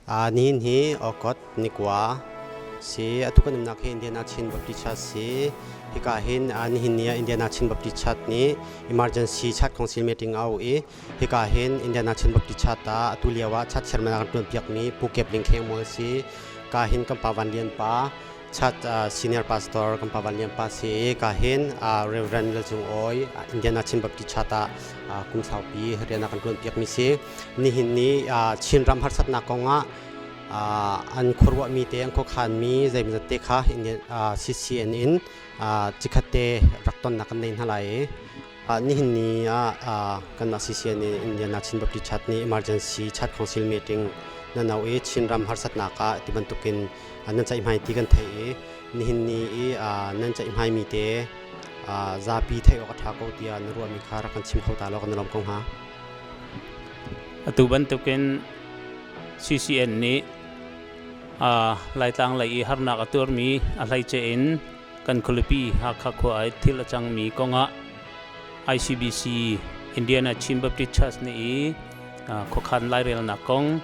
Nihin hi August ni 9 si. Atu kan umnak hi Indiana Chin Baptist Church si. Hika hin nihin ni ah Indiana Chin Baptist Church nih emergency church council meeting a auh i hika hin Indiana Chin Baptist Church ah atu lio ah church chairman a kan tuan piakmi Pu Kep Ling Kheng Mual si. Ka hin kan pa Van Lian pa church senior pastor kan pa Van Lian pa si i ka hin Reverend Lal Cung Awi, Indiana Chin Baptist Church ah kum saupi rian a kan tuan piakmi si. Nihin ni Chinram harsatnak kongah an khuaruahmi te, an khuakhanmi zeimawzat te kha CCN in cikhat te rak tonnak kan nei hna lai i nihin ni ah kanmah CCN in Indiana Chin Baptist Church nih emergency church council meeting nan auh i Chinram harsatnak ah ti bantukin nan ceihmai ti kan theih i nihin ni i nan ceihmaimi te zapi theih awk a ṭha ko tiah na ruahmi kha rak kan chim kho ta law kan i lawm ko hnga. Atu bantukin CCN nih Laitlang lei i harnak a tuarmi a hleice in kan khualipi Hakha khua ah thil a cangmi kongah ICBC, Indiana Chin Baptist Church nih i khuakhan lairelnak kong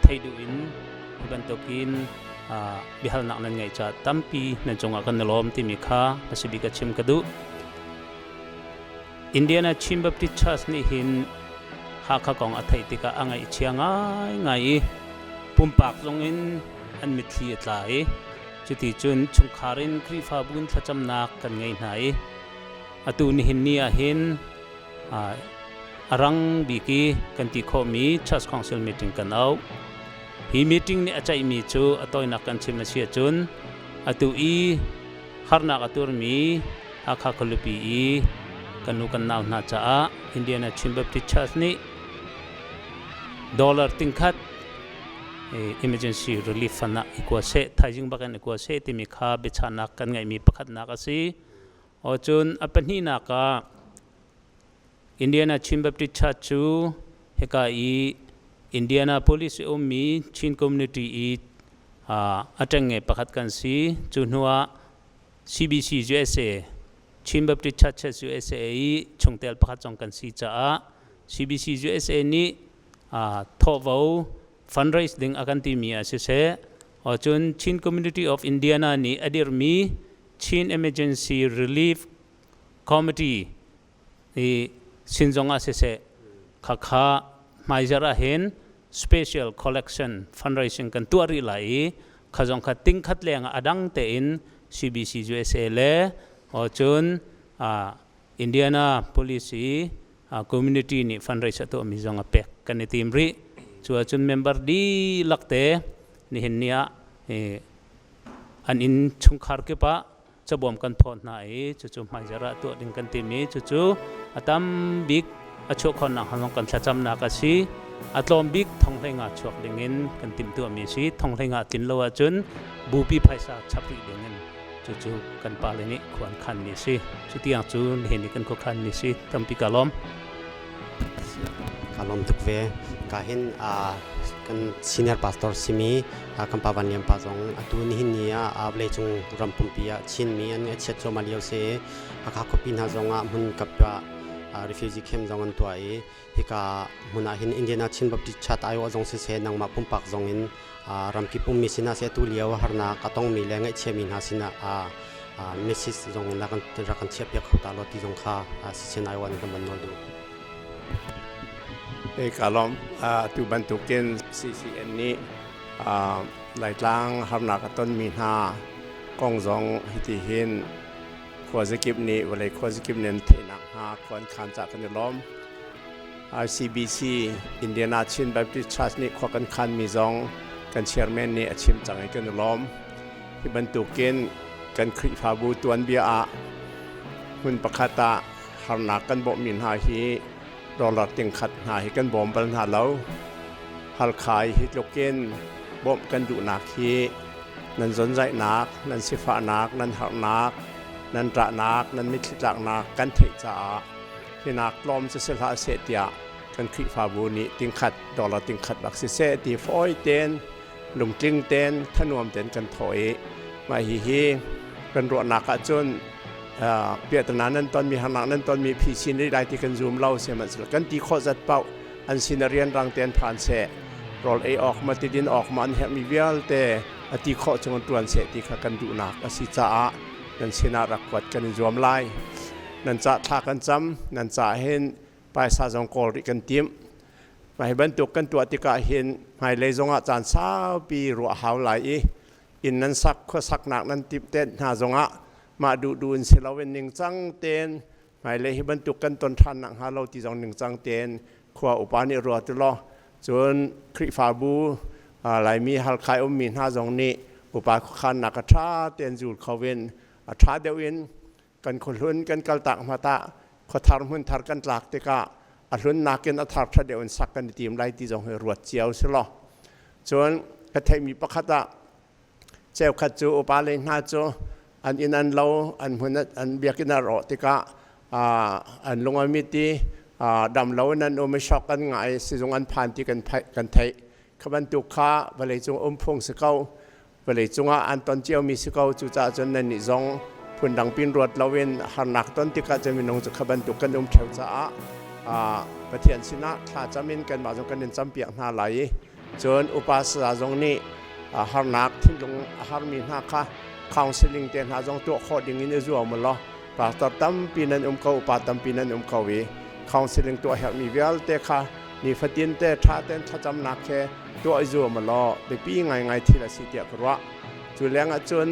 theih duh in hi bantukin biahalnak nan ngeih caah tampi nan cungah kan i lawm timi kha a si bik a chim ka duh. Indiana Chin Baptist Church nih hin Hakha kong a theih tikah a ngaihchia ngaingai i pumpak zongin an mitthli a tla i cuti cun chungkhar in Khrihfabu in thlacamnak kan ngei hna i atu nihin ni ah hin a rang bik i kan ti khawhmi Church Council meeting kan auh. Hi meeting nih a ceihmi cu a tawinak kan chim a si ahcun atu i harnak a turmi Hakha khualipi i kan nu kan nau hna caah Indiana Chin Baptist Church nih dollar tingkhat emergency relief fund ah i kua seh, thaizing bakin i kua seh timi kha biachahnak kan ngeihmi pakhatnak a si. O cun a pahnihnak ah Indiana Chin Baptist Church cu hika i Indianapolis i ummi Chin community i a ṭengnge pakhat kan si. Cu hnu ah CBC USA, Chin Baptist Churches USA i chungtel pakhat zong kan si caah CBC USA nih thawhvo fundraise ding a kan timi ah siseh, cun Chin Community of Indiana nih a dirhmi Chin Emergency Relief Committee i sin zong ah siseh, khakha hmaizarh ah hin special collection fundraising kan tuah rih lai i kha zong kha tingkhat leng ah a dang tein CBC USA le cun Indiana Police i community nih fundraise a tuahmi zong a pek kan i tim rih. Cu ahcun member dihlak te nihin ni ah an inn chungkhar kip ah cabawm kan phawt hna i cucu hmaizarh ah tuah ding kan timi cucu a tam bik a chuah khawhnak hnga kan thlacamnak a si. A tlawm bik thonghlei nga chuak ding in kan timhtuahmi a si. Thonghlei nga tlin lo ahcun bupi phaisa chap rih ding in cucu kan pale nih khua an khanmi a si. Cu tiang cu nihin ni kan khuakhanmi a si. Tampi ka lawm. Ka lawm tuk ve. Ka hin kan senior pastor simi kan pa Van Lian pa zong atu nihin ni ah vawleicung ram pumpi ah Chinmi an ngaihchiat cuahmah lio si. Hakha khuapi hna zong ah hmun kap ah refugee camp zong an tuah i hika hmun ah hin Indiana Chin Baptist Church aiawh zong siseh, nangmah pumpak zong in ramkip ummi sinah seh, atu lio harnak a tongmi le ngaihchiami hna sinah message zong rak kan chiahpiak kho ta law ti zong kha sisen aiawh in kan van nawl duh. Ka lawm. Atu bantukin CCN nih Laitlang harnak a tonmi hna kong zong hiti hin khuazakip nih, vawlei khuazakip nih an theihnak hnga khua an khan caah kan i lawm. ICBC, Indiana Chin Baptist Church nih khua kan khanmi zong kan chairman nih a chim cang i kan i lawm. Hi bantukin kan Khrihfabu tuanbia ah hmun pakhat ah harnak kan bawmhmi hna hi dollar tingkhat hna hi kan bawm bal hna lo. Halkha i hi tlukin bawmh kan duhnak hi nan zonzaihnak, nan sifahnak, nan harnak, nan ṭahnak, nan mitthli tlaknak kan theih caah hinak tlawm cu si hlah seh tiah kan Khrihfabu nih tingkhat, dollar tingkhat bak siseh ti fawi tein, lungtling tein, thanuam tein kan thawh i mah hihi kan ruahnak ahcun piahtana nan tonmi, harnak nan tonmi phisin rih lai ti kan zum lo. Sihmanhsehlaw kan ti khawh zat paoh an sin a rianrang tein phan seh. Rawl ei awk ma tidin awk ma an herhmi vialte a ti khawh chung in ṭuan seh ti kha kan duhnak a si caah nan sinah rak kuat kan i zuam lai. Nan ca thla kan cam, nan ca hin paisa zong kawl rih kan timh. Mah hi bantuk kan tuah tikah hin hmailei zongah caan saupi ruah hau lai i inn nan sak khuasaknak nan timh te hna zongah mah duhduh in si loin ningcang tein hmailei hi bantuk kan ton ṭhan nakhnga lo ti zong ningcang tein khua upa nih ruat u law cun Khrihfabu Laimi Halkha i ummi hna zong nih upa khuakhannak a ṭha tein zul kho in a ṭha deuh in kan khuahlun kan kaltak hmatah khuathar hmunthar kan tlak tikah a hlun nakin a thar ṭha deuh in sak kan i tim lai ti zong hi ruat cio si law cun ka theihmi pakhat ah cheukhat cu upa lei hna cu an inn an lo an hmun an biakinn a rawh tikah an lung a mit i dam lo in an um i shock an ngah i sizung an phan ti kan kan theih kha bantuk kha vawleicung um phung si ko vawleicung ah an ton ciomi si ko. Cucaah cun nannih zong phundang pin ruat loin harnak ton tikah cun minung cu kha bantuk kan um ṭheo caah Pathian sinah thla cam in kanmah zong kan in campiak hna lai i cun upa saza zong nih harnak thinlung a harmi hna kha counseling te hna zong tuah khawh ding in i zuam u law pastor tampi nan um ko, upa tampi nan um ko i counseling tuah herhmi vialte kha nifatin te ṭha tein thlacamnak he tuah i zuam u law biapi ngaingai thil a si tiah ka ruah. Cu lengah cun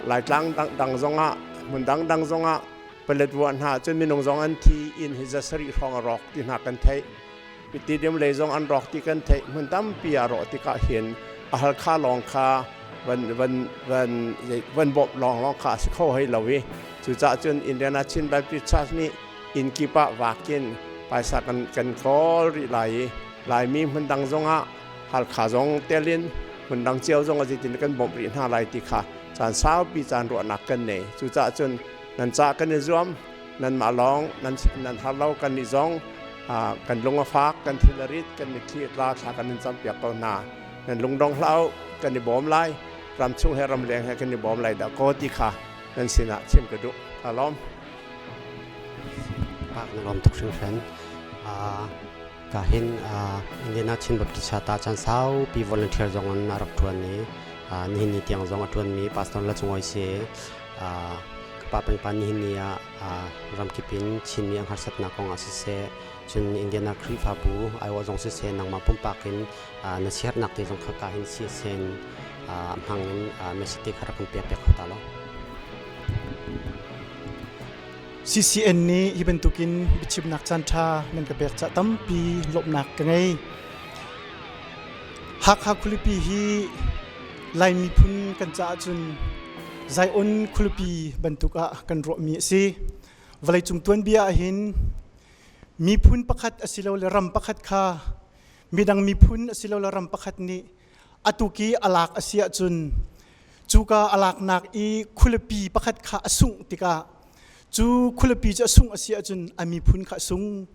Laitlang dangdang zongah hmun dangdang zongah Paletwa hna cun minung zong an thi, inn hi 700 hrawng a rawk ti hna kan theih. Tidem lei zong an rawk ti kan theih. Hmun tampi ah rawh tikah hin a Halkha lawng kha van van van van bawmh lawng lawng kha a si kho hei lo i cucaah cun Indiana Chin Baptist Church nih inn kip ah vak in paisa kan kan kawl rih lai i Laimi hmun dang zongah Halkha zong telin hmun dang cio zong a zeitin kan bawmh rih hna lai ti kha caan saupi caan ruahnak kan nei. Cucaah cun nan ca kan i zuam, nanmah lawng nan nan har lo, kan nih zong kan lung a fak, kan thil a rit, kan mitthli a tla, thla kan in campiak ko hna. Nan lungdong hlah u, kan i bawm lai, ram chung he ram leng he kan i bawm lai dah kaw ti kha nan sinah chim ka duh. Ka lawm. Pak na lawm tuk hringhran. Ka hin Indiana Chin Baptist ta chan saupi volunteer zong an rak ṭuan i nihin ni tiang zong a ṭuanmi pastor La Cungoi si. Ka pa pengpa nihin ni ah ramkip in Chinmi an harsatnak kong ah siseh, cun Indiana Khrihfabu aiawh zong siseh, nangmah pumpak in na siaherhnak te zong kha ka hin CSN hmang in message te kha rak kan pek piak kho ta lo. CCN nih hi bantukin biachimnak caanṭha nan ka pek caah tampi lawmhnak ka ngei. Hakha khualipi hi Lai miphun kan caah cun Zion khualipi bantuk ah kan ruahmi a si. Vawleicung tuanbia ahhin miphun pakhat asilole ram pakhat kha midang miphun asilole ram pakhat nih atuki a lak a si ahcun cuka a laknak i khualipi pakhat kha a sungh tikah cu khualipi cu a sungh a si ahcun a miphun kha a sung.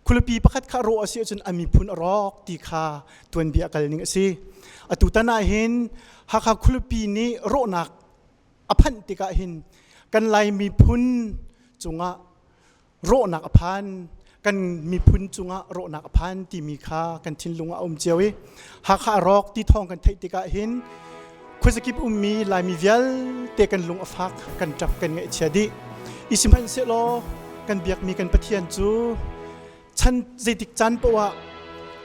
Khualipi pakhat kha rawh a si ahcun a miphun a rawk ti kha tuanbia a kal ning a si. Atutan ah hin Hakha khualipi nih rawhnak a phanh tikah hin kan Lai miphun cungah rawhnak a phan, kan miphun cungah rawhnak a phan timi kha kan thinlung ah a um cio i Hakha a rawk ti thawng kan theih tikah hin khuazakip ummi Laimi vialte kan lung a fak, kan ṭap, kan ngaihchia dih. I sihmanhsehlaw kan biakmi kan Pathian cu chan zeitik caan paoh ah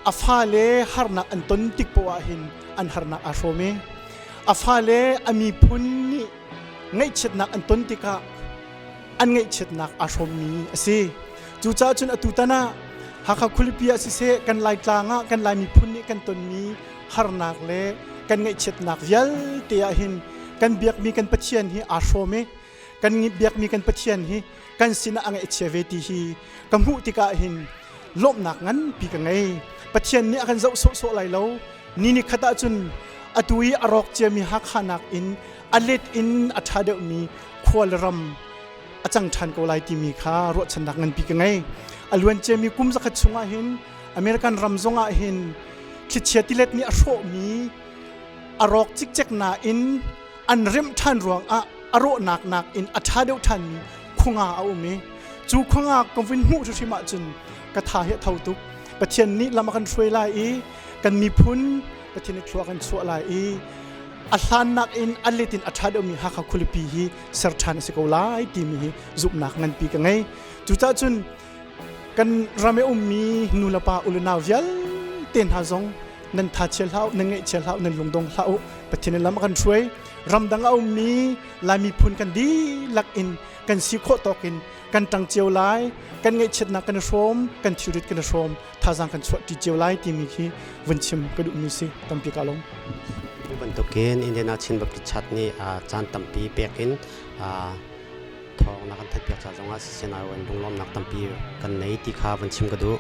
a fale harnak an ton tik paoh ah hin an harnak aa hrawm i a fale a miphun nih ngaihchiatnak an ton tikah an ngaihchiatnak aa hrawmmi a si. Cucaah cun atutan ah Hakha khualipi ah siseh kan Laitlang ah kan Lai miphun nih kan tonmi harnak le kan ngaihchiatnak vialte ah hin kan biakmi kan Pathian hi aa hrawm i kan biakmi kan Pathian hi kan sinah a ngaihchia ve ti hi ka hmuh tikah hin lawmhnak nganpi ka ngei. Pathian nih a kan zoh sawhsawh lai lo. Ni ni khat ahcun atu i a rawk ciami Hakha nakin a let in a ṭha deuhmi khua le ram a cang ṭhan ko lai timi kha ruahchannak nganpi ka ngei. A luan ciami kum 100 chungah hin American ram zongah hin thlichia tilet nih a hrawhmi a rawk cikcek nain an remh ṭhan ruangah a rawhnak nakin a ṭha deuh ṭhanmi khunga a um i cu khunga ka vun hmuh hrimhrim ahcun ka tha hi a tho tuk. Pathian nih lam a kan hruai lai i Kan miphun Pathian nih thlua kan chuah lai i a hlannak in a let in a ṭha deuhmi Hakha khualipi hi ser ṭhan a si ko lai timi hi zumhnak nganpi ka ngei. Cucaah cun kan ram i ummi nu le pa u le nau vialte hna zong nan tha chia hlah nan ngaih chia hlah nan lungdong hlah u. Pathian lam a kan hruai. Ramdang a ummi Lai miphun kan dihlak in kan si khawh tawk in kan ṭang cio lai. Kan ngaihchiatnak kan i hrawm, kan thilrit kan i hrawm, thazaang kan chuah ṭi cio lai timi khi vun chim ka duhmi si. Tampi ka lawm. Tu bantukin Indiana Chin Baptist Church nih caan tampi pek in thawng na kan theihpiak ca zongah CCNRO in lunglawmnak tampi kan nei ti kha vun chim ka duh.